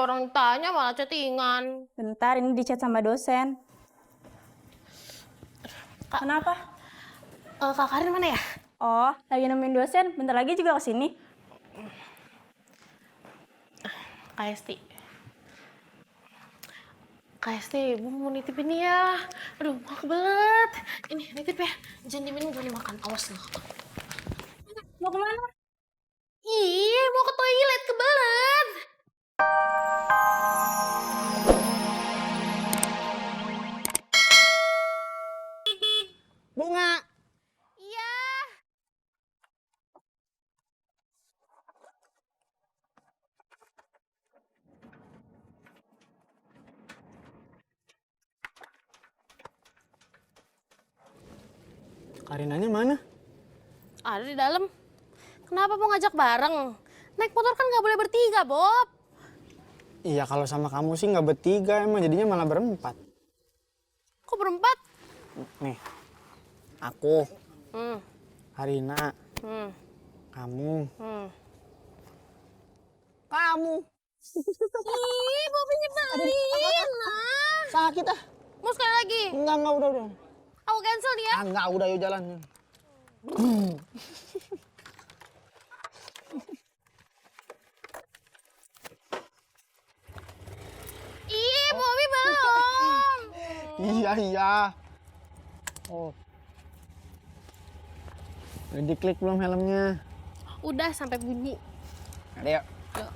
orang tanya malah chattingan. Bentar, ini dicat sama dosen. Kenapa? Kak Karin mana ya? Oh, lagi nemuin dosen. Bentar lagi juga kesini. Kak Esti. Kak Esti, Bu mau nitip ini ya. Aduh, mau kebelet. Ini nitip ya. Jangan diminum, jangan dimakan. Awas loh. Mau kemana? Ih, mau ke toilet, kebelet. Bunga. Iya. Karinanya mana? Ada di dalam. Kenapa mau ngajak bareng? Naik motor kan nggak boleh bertiga, Bob. Iya, kalau sama kamu sih nggak bertiga, emang jadinya malah berempat. Kok berempat? Nih, aku, Hmm. Harina, Hmm. kamu, Hmm. kamu. Ih, Bobi nyebelin. Nah. Sakit ah. Mau sekali lagi? Enggak, udah. Aku cancel dia. Enggak, udah yuk jalan. Ih, Bobi belum. Iya. Oh. Udah diklik belum helmnya? Udah sampai bunyi. Ada yuk. Yuk.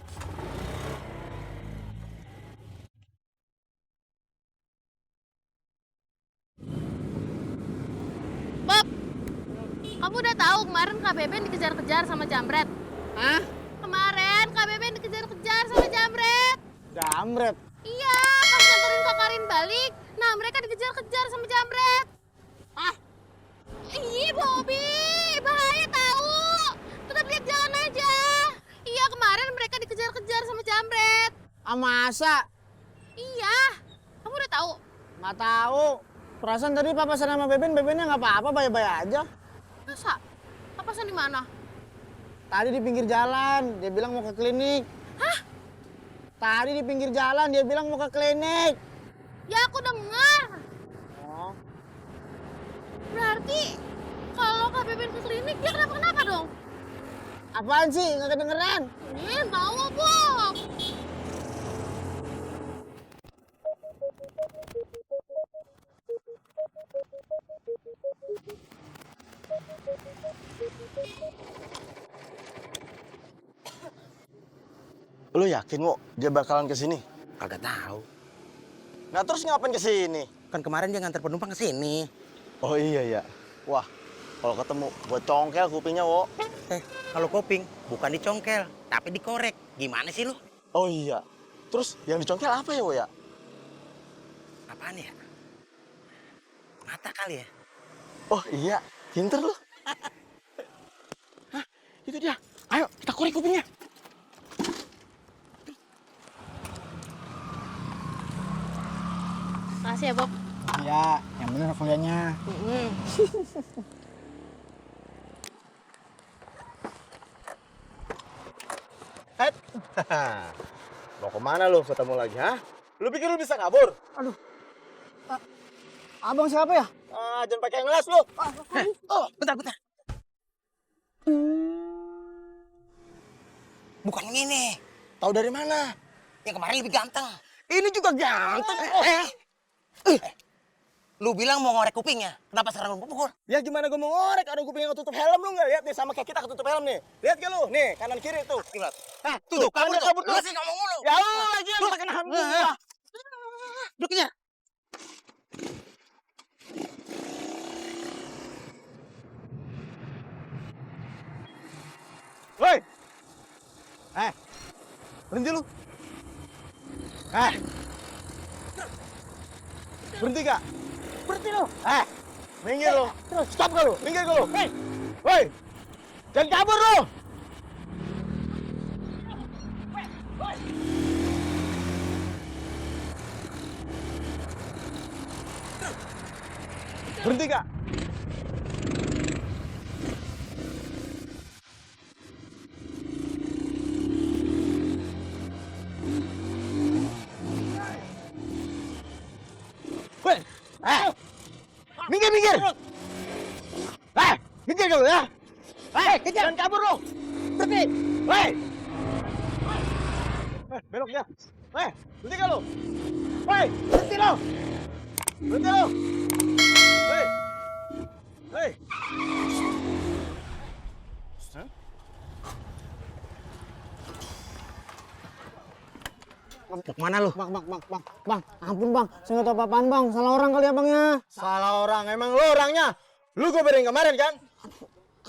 Bob, kamu udah tahu kemarin Kak Beben dikejar-kejar sama Jamret? Hah? Kemarin Kak Beben dikejar-kejar sama Jamret. Jamret. Iya, pas nganterin Kak Karin balik. Nah, mereka dikejar-kejar sama Jamret. Ah, Ih, Bobi, bahaya tahu. Tetap lihat jalan aja. Iya, kemarin mereka dikejar-kejar sama Jamret. masa? Iya, kamu udah tahu? Nggak tahu. Perasaan tadi papasan sama Bebennya nggak apa-apa, baik-baik aja. Masa? Papasan di mana? Tadi di pinggir jalan, dia bilang mau ke klinik. Hah? Tadi di pinggir jalan, dia bilang mau ke klinik. Ya aku dengar. Oh, Berarti kalau Kak Beben ke klinik dia kenapa-kenapa dong? apaan sih? Nggak kedengeran. Tahu, Bob. Lu yakin, Wo, dia bakalan kesini? Kagak tahu. Nah, terus ngapain kesini? Kan kemarin dia nganter penumpang ke sini. Oh iya, ya. Wah, kalau ketemu, gua congkel kupingnya, Wo. Kalau koping bukan dicongkel, tapi dikorek. Gimana sih lu? Oh iya. Terus yang dicongkel apa ya, Wo, ya? Apaan ya? Mata kali ya? Oh iya, pinter lu. Hah, itu dia. Ayo, kita korek kupingnya. Makasih ya, Bob. Iya, yang bener kuliahnya. Eh, mau kemana lu ketemu lagi, ha? Lu pikir lu bisa kabur? Abang siapa ya? Ah, jangan pakai ngeles lu. Oh, bentar. Bukan yang ini. Tahu dari mana? Yang kemarin lebih ganteng. Ini juga ganteng. Lu bilang mau ngorek kupingnya. Kenapa sekarang lu pukul? Ya gimana gue mau ngorek, ada kupingnya ketutup helm, lu nggak lihat nih, sama kayak kita ketutup helm nih. Lihat gak lu? Nih, kanan kiri tuh. Lihat. Hah, tuh, kamu udah kabur tuh. Lu sih ngomong mulu. Ya lu lagi yang pakai nahan gua. Lu kejar. Woi. Berhenti lu. Berhenti gak? Berhenti lo. Minggir lu. Terus. Stop gak lu? Minggir gak lu? Woi. Jangan kabur lu. Berhenti gak? gak lu ya? Hei, jangan kabur lu. Berhenti. Hei. Belok ya. Hei, berhenti gak lu? Hei, berhenti lu. Berhenti lu. Hei. Hei. Hah? Mau kemana lu? Bang, ampun bang, saya nggak tahu apa-apaan bang, salah orang kali ya bang ya. Salah orang, emang lu orangnya. Lu goberin kemarin kan?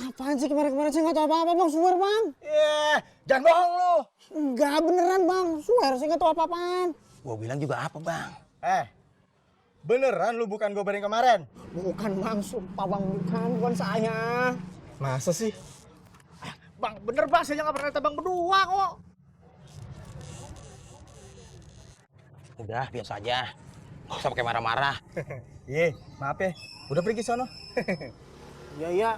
Apaan sih kemarin-kemarin saya nggak tahu apa-apa bang, swear bang. Jangan bohong lu. Enggak beneran bang, swear saya nggak tahu apa-apaan. Gua bilang juga apa, Bang? Beneran lu bukan goberin kemarin? Bukan bang, sumpah bang, bukan saya. Masa sih? Bang, bener bang, saya nggak pernah tabang berdua kok. Udah, biasa aja. Gak usah pakai marah-marah. Iya, maaf ya. Udah pergi sono. Iya.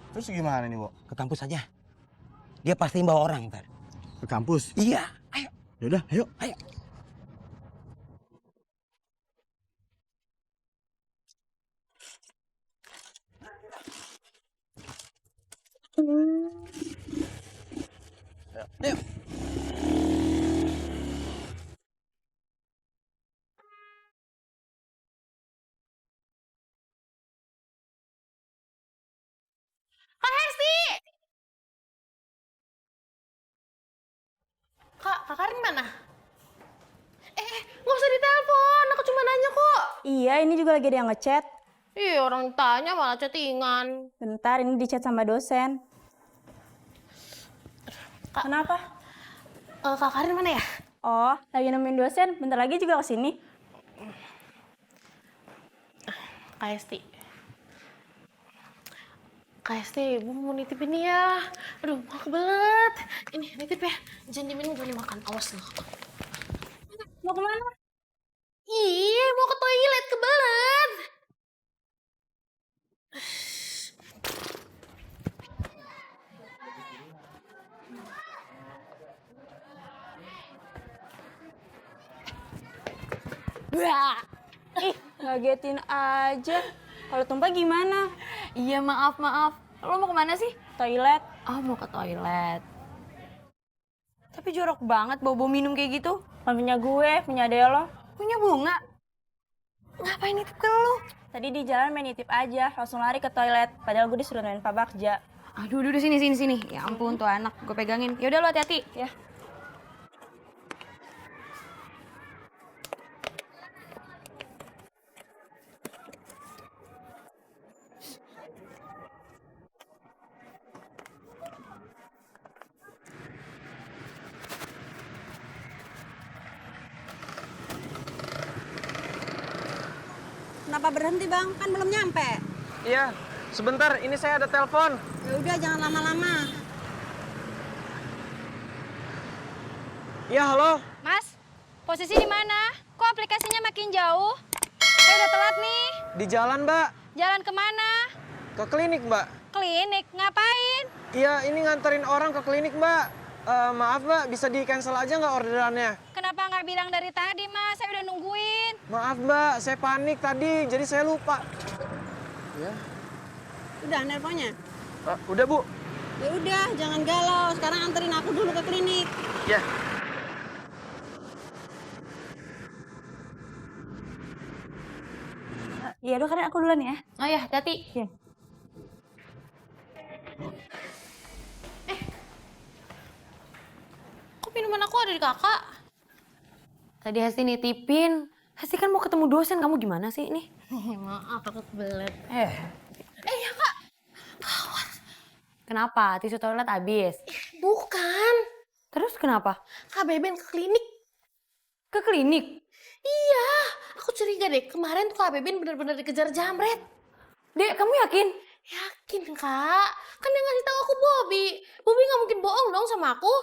Terus gimana nih, Bo? Ke kampus aja. Dia pasti bawa orang ntar. Ke kampus? Iya, ayo. Yaudah, ayo. Ayo. Ayo. Kak Hesti! Kak Karin mana? Nggak usah ditelepon, aku cuma nanya kok. Iya, ini juga lagi ada yang ngechat. Ih, orang tanya malah chattingan. Bentar, ini dicat sama dosen. Kenapa? Kak Karin mana ya? Oh, lagi nemuin dosen. Bentar lagi juga kesini. Kak Hesti. Kak Hesti, gue mau nitip ini ya. Aduh, mau kebelet. Ini, nitip ya. Jangan diminum, jangan dimakan. Awas loh. Mau kemana? Ih, mau ke toilet, kebelet. Wah. Ih, ngagetin aja. Kalau tumpah gimana? Iya maaf. Lo mau kemana sih? Toilet. Oh mau ke toilet. Tapi jorok banget bawa minum kayak gitu. Bukan punya gue, punya adek lo. Punya bunga. Ngapain nitip ke lo? Tadi di jalan main nitip aja, langsung lari ke toilet. Padahal gue disuruh nemuin Pak Bagja. Aduh, sini. Ya ampun tuh anak, gue pegangin. Ya udah lo hati-hati. Ya. Kenapa berhenti bang? Kan belum nyampe. Iya, sebentar, ini saya ada telepon. Ya udah jangan lama-lama. Iya, halo. Mas, posisi di mana? Kok aplikasinya makin jauh? Saya udah telat nih. Di jalan, Mbak. Jalan kemana? Ke klinik, Mbak. Klinik, ngapain? Iya, ini nganterin orang ke klinik, Mbak. Maaf, Mbak, bisa di-cancel aja nggak orderannya? Kenapa nggak bilang dari tadi, Mas? Saya udah nungguin. Maaf, Mbak, saya panik tadi, jadi saya lupa. Ya. Udah nelponnya? Udah, Bu. Ya udah, jangan galau. Sekarang anterin aku dulu ke klinik. Ya. Iya dong, karena aku duluan ya. Oh ya, hati-hati. Iya. Kok minuman aku ada di kakak? Tadi Hesti nitipin. Hesti kan mau ketemu dosen, kamu gimana sih ini? Maaf, aku kebelet. Ya kak. Kenapa? Tisu toilet habis? Bukan. Terus kenapa? Kak Beben ke klinik. Ke klinik? Iya, aku curiga deh. Kemarin tuh Kak Beben bener-bener dikejar jamret. Dek, kamu yakin? Yakin, Kak. Kan yang ngasih tahu aku Bobby. Bobby nggak mungkin bohong dong sama aku.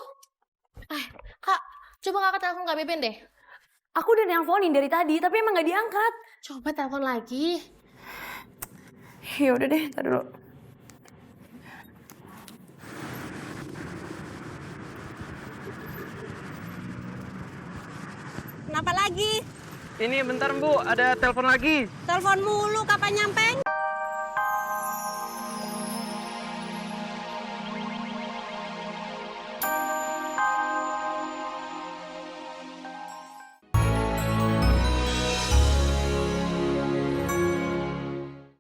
Kak, coba Kakak telepon Kak Beben deh. Aku udah nelponin dari tadi, tapi emang gak diangkat. Coba telepon lagi. Ya udah deh, tar dulu. Kenapa lagi? Ini bentar Bu, ada telepon lagi. Telepon mulu, kapan nyampe?